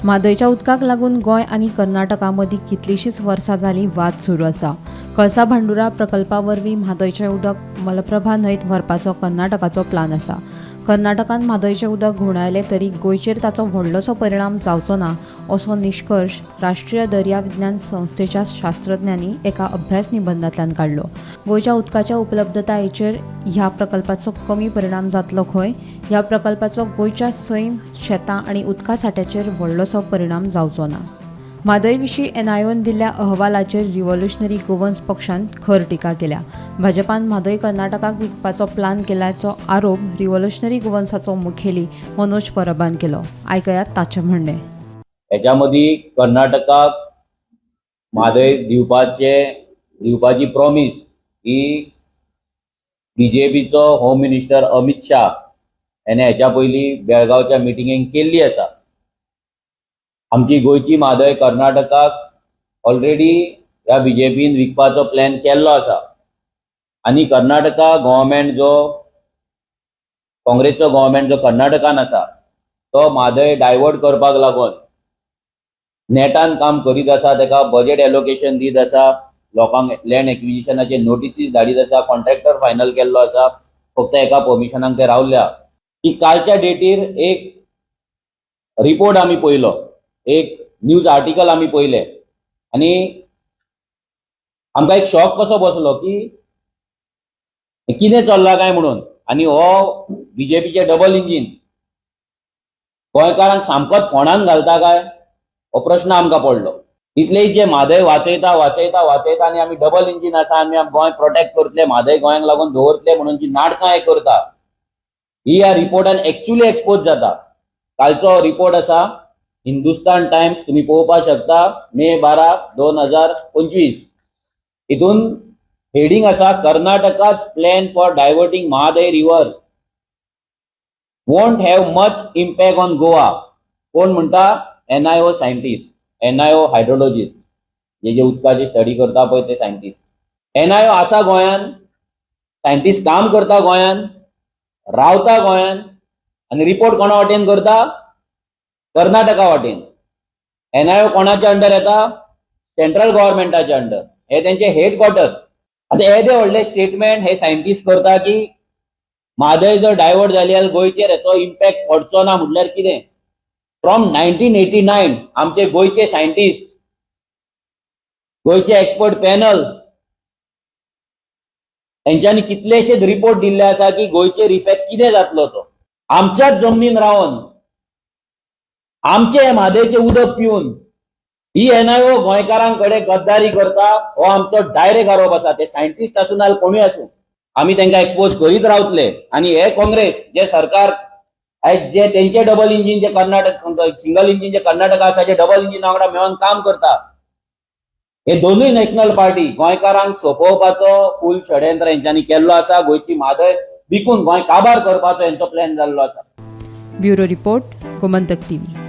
म्हादयच्या उदकाक लागून गोंय आनी कर्नाटका मदीं कितलींशींच वर्सां जालीं वाद सुरू आसा. कळसा भांडुरा प्रकल्पा वरवीं म्हादयचें उदक मलप्रभा न्हंयत व्हरपाचो कर्नाटकाचो प्लान आसा. कर्नाटकान म्हादयचें उदक घुंवडायलें तरी गोंयचेर ताचो व्हडलोसो परिणाम जावचो ना, असो निश्कर्श राष्ट्रीय दर्या विज्ञान संस्थेच्या शास्त्रज्ञांनी एका अभ्यास निबंधांतल्यान काडलो. गोंयच्या उदकाच्या उपलब्धतायेचेर ह्या प्रकल्पाचो कमी परिणाम जातलो खंय. ह्या प्रकल्पाचो गोंयच्या सैम, शेतां आनी उदका सांठ्याचेर व्हडलोसो परिणाम जावचो ना. म्हादय विशीं एनआयओन दिल्ल्या अहवालाचेर रिव्होल्युशनरी गोवन्स पक्षान खर टिका केल्या. भाजपान म्हादय कर्नाटकाक विकपाचो प्लान केल्याचो आरोप रिव्होल्युशनरी गोवन्साचो मुखेली मनोज परबान केलो. आयकयात ताचें म्हणणें. हेच्या मदीं कर्नाटकाक म्हादय दिवपाची प्रॉमीस ही बीजेपीचो होम मिनिस्टर अमित शाह हेणे हेच्या पयलीं बेळगांवच्या मिटिंगेक केल्ली आसा. आमची गोंयची म्हादय कर्नाटकाक ऑलरेडी ह्या बीजेपीन विकपाचो प्लॅन केल्लो आसा आनी कर्नाटका गव्हर्मेंट जो, काँग्रेसचो गव्हर्मेंट जो कर्नाटकान आसा, तो म्हादय डायवर्ट करपाक लागून नेटान काम करीत आसा. ताका बजेट एलोकेशन दीत आसा, लोकांक लँड एक्विजिशनाचे नोटिसीस धाडीत आसा, कॉन्ट्रॅक्टर फायनल केल्लो आसा, फक्त एका परमिशनाक ते रावल्या. की कालच्या डेटीर एक रिपोर्ट आमी पळयलो, एक न्यूज आर्टिकल आमी पळयले आनी आमकां एक शॉक कसो बसलो की हें कितें चल्लां काय म्हणून. आनी हो बीजेपीचे डबल इंजीन गोंयकारांक सामकोच फोंडान घालता काय, हो प्रश्न आमकां पडलो. इतले जे म्हादय वाचयता, वाचयता, वाचयता आनी आमी डबल इंजीन आसा, आमी गोंय प्रोटेक्ट करतले, म्हादय गोंयांक लागून दवरतले म्हणून जी नाटकां हे करता, ही ह्या रिपोर्टान एक्च्युअली एक्सपोज जाता. कालचो रिपोर्ट आसा हिंदुस्तान टायम्स, तुम्ही पळोवपाक शकता, मे 12, 2025. हितून हेडिंग आसा, "Karnataka's plan for diverting Mahadayi river won't have much impact on Goa." कोण म्हणटा? एनआयओ सायंटिस्ट, एनआयओ हायड्रोलॉजिस्ट, जे जे उदकाची स्टडी करता पळय ते सायंटिस्ट. एनआयओ आसा गोंयान, सायंटिस्ट काम करता गोंयान, रावता गोंयान आनी रिपोर्ट कोणा वाटेन करता? कर्नाटका वाटेन. एनआयओ कोणाच्या अंडर येता? सेंट्रल गव्हर्मेंटाच्या अंडर. हे तेंचे हेडक्वॉर्टर. आतां येदे व्हडले स्टेटमेंट हे सायंटिस्ट करता की म्हादय जर डायवर्ट जाली जाल्यार गोंयचेर हेचो इम्पॅक्ट पडचो ना म्हटल्यार कितें? फ्रॉम 1989 आमचे गोंयचे सायंटिस्ट, गोंयचे एक्सपर्ट पॅनल हेंच्यांनी कितलेशेच रिपोर्ट दिल्ले आसा की गोंयचेर इफेक्ट कितें जातलो तो. आमच्याच जमनीन रावन, आमचे म्हादयचें उदक पिवन ही एनआयओ गोंयकारां कडेन गद्दारी करता, हो आमचो डायरेक्ट आरोप आसा. ते सायंटिस्ट आसूं नाजाल्यार कोणूय आसूं, आमी तांकां एक्सपोज करीत रावतले. आनी हे काँग्रेस जे सरकार आयज जे तेंचे डबल इंजीन जे कर्नाटक, सिंगल इंजीन जे कर्नाटक आसा, जे डबल इंजीन वांगडा मेळोन काम करता, हे दोनूय नॅशनल पार्टी गोंयकारांक सोंपोवपाचो फूल षडयंत्र हेंच्यांनी केल्लो आसा. गोंयची म्हादय विकून गोंय काबार करपाचो हेंचो प्लॅन जाल्लो आसा. Bureau report, Gomantak TV.